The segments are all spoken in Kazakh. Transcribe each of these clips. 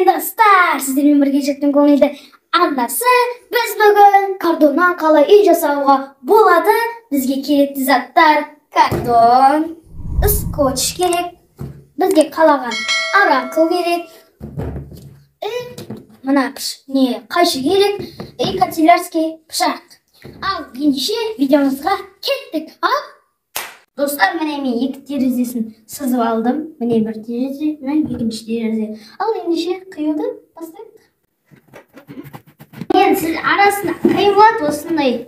Сәлем достар, сіздермен бірге Жеттің көңілді арнасы. Біз бүгін картоннан қалай үй жасауға болады. Бізге керекті заттар: картон, скотч керек, бізге қалаған оракул керек, мына не қайшы керек, и канцелярский пышақ. Ал ендеше видеомызға кеттік. Ал достар, міне мен екі терезесін сызып алдым. Міне бір терезе, міне екінші терезе. Ал ендеше қиюды бастайық. Мен сіз арасында қиылады осындай.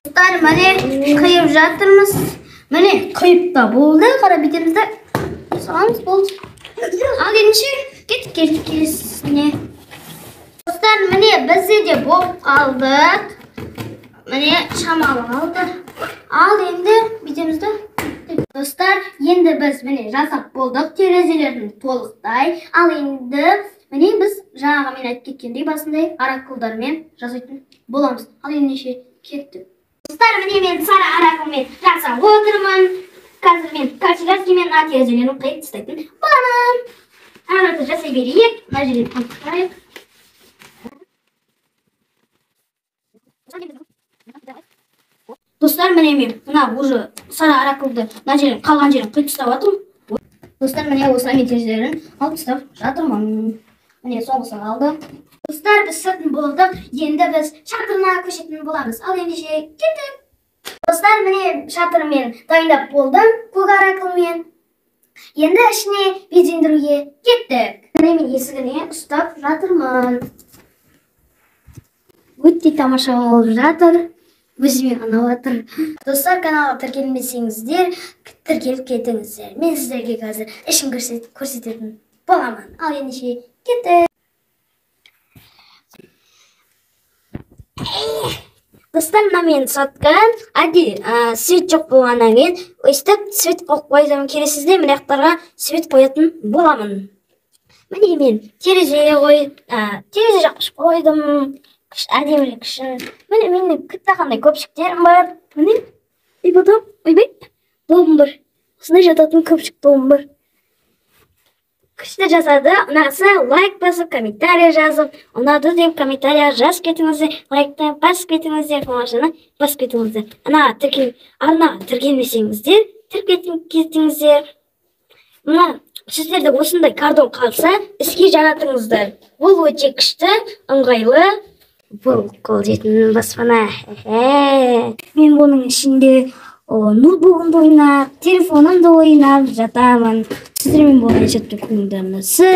Достар, міне қиып жатырмыз. Міне қиып та болды. Қара бетімізді саламыз, болды. Ал ендеше кеттік келесіне. Достар, міне бізде де болып қалдық. Міне шамалы қалды. Ал енді бүйтеміз. Достар, енді біз міне жасап болдық терезелерін толықтай. Ал енді міне біз жаңағы мен айтып кеткендей басындай оракулдармен жасайтын боламыз. Ал ендеше кеттік. Достар, міне мен сары оракулмен жасап отырмын. Қазір мен канцелярскиймен мына терезелерін қиып тастайтын боламын. Ары жасай берейік. Мына жерден анықтайық. Достар, міне мен мына уже сары оракулды мына жерін қалған жерін қиып тастап жатырмын. Достар, міне осылай мен терезелерін алып тастап жатырмын. Міне соңғысы қалды. Достар, біз сыртын болдық. Енді біз шатырына көшетін боламыз. Ал ендеше кеттік. Достар, міне шатырымен дайындап болдым көк оракулмен. Енді ішіне безендіруге кеттік. Міне мен есігіне ұстап жатырмын. Өте тамаша болып жатыр. Өзіме ұнап жатыр. Достар, каналға тіркелмесеңіздер, тіркеліп кетіңіздер. Мен сіздерге қазір ішін көрсететін боламын. Ал ендеше кеттік. Достар, мына мен сатқан әдейі свет жоқ болғаннан кейін өстіп свет қойып қойдым. Келесіде мына жақтарға свет қоятын боламын. Міне мен терезе терезе жаққыш қойдым. Әдемілік үшін. Міне менің күтті қандай көпшіктерім бар. Міне, и потом, ойбай, долым бар. Осындай жататын көпшік долым бар. Күшті жасады. Ұнаса лайк басып, комментарий жазып, ұнады деп комментарий жазып кетіңіздер, лайкты басып кетіңіздер, қоңырашаны басып кетіңіздер. Арнаға тіркелмесеңіздер, тіркеліп кетіңіздер. Мына сіздерде осындай картон қалса, іске жаратыңыздар. Бұл өте күшті, ыңғайлы. Бұл қолжетімді баспана. Мен бұның ішінде ноутбугымды ойнап, телефонымды ойнап жатамын. Сіздермен болған Жеттің көңілді арнасы.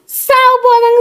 Сау болыңыз!